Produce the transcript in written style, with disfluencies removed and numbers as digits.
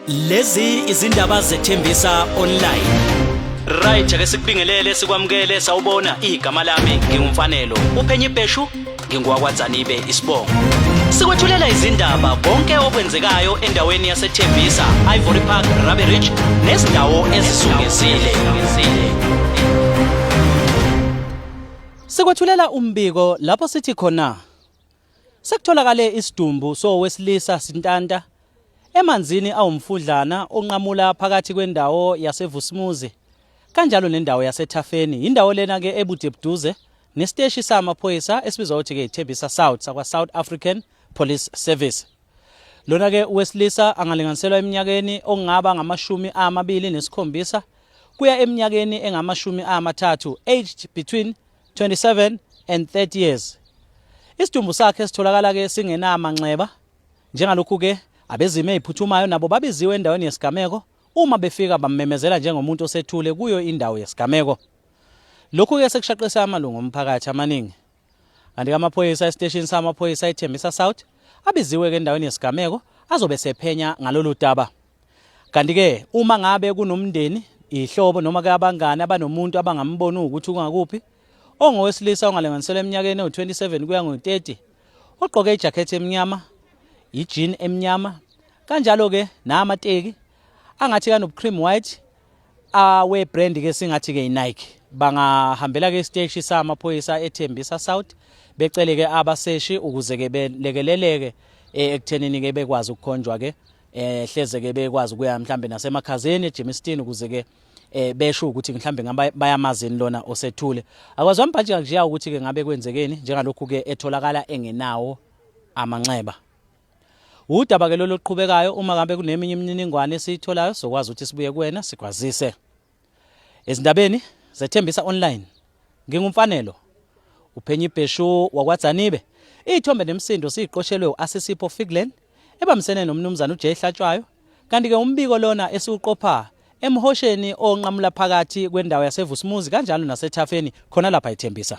Lezi izindaba zethembisa online. Right, ake sikubingelele sikwamukele sawubona igama lami ngingumfanelo. Uphenye ibheshu ngingowakwaDzanibe isibongo. Sikwethulela izindaba konke okwenzekayo endaweni yaseThembisa, Ivory Park, Rabie Ridge nezindawo ezizungezile. Sikwethulela umbiko lapho sithi khona Sekutholakale isidumbu sowesilisa sintanta emanzini awumfudlana onqamula phakathi kwendawo yaseVusimuzi kanjalo nendawo yaseThafeni. Indawo lena ke ebudebuduze nesiteshi samaphoyisa esibizwa ukuthi ke iThembisa South sakwa South African Police Service. Lona ke wesilisa angalinganiselwa eminyakeni ongaba ngama-27 kuya eminyakeni engama-30, aged between 27 and 30 years. Isidumbu sakhe sitholakala ke singenamanxeba. Njengalokhu ke abezimo eziphuthumayo nabo babiziwe endaweni yesigameko uma befika bammemezela njengomuntu osethule kuyo indawo yesigameko. Lokhu ke sekushaqisa amalungu omphakathi amaningi. Kanti amaphoyisa esiteshini samaphoyisa eThembisa South abiziwe ke endaweni yesigameko azobe sephenya ngalolu daba. Kanti-ke uma ngabe kunomndeni, ihlobo noma ke abangani abanomuntu abangamboni ukuthi ungakuphi, ongowesilisa ongalinganiselwa eminyakeni ewu-27 kuya ngo-30, ogqoke ijakhethi emnyama, i-jean emnyama, kanjalo-ke namateki angathi kanobu-cream white awe-brand ke singathi ke i-Nike bangahambela ke isiteshi samaphoyisa eThembisa South becele ke abaseshi ukuze ke belekeleleke eh, ekuthenini ke bekwazi ukukhonjwa ke eh hleze ke bekwazi ukuya mhlambe nasemakhazeni eGermiston ukuze ke eh besho ukuthi mhlambe ngabe bayamazini lona osethule akwazi wambhaji nje ukuthi ke ngabe kwenzekeni njengalokhu ke etholakala engenawo amanxeba. Udaba ke lolu oluqhubekayo uma ngabe kuneminye imininingwane esiyitholayo sokwazi ukuthi sibuye kuwena sikwazise. Ezindabeni zethembisa online ngingumfanelo uphenya ibheshu wakwaDzanibe iy'thombe nemisindo siyiqoshelwe u-Asisipho Figlen ebambisene nomnumzane uJay Hlatshwayo kanti-ke umbiko lona esiwuqopha emhosheni onqamula phakathi kwendawo yaseVusimuzi kanjalo nasethafeni khona lapha eThembisa.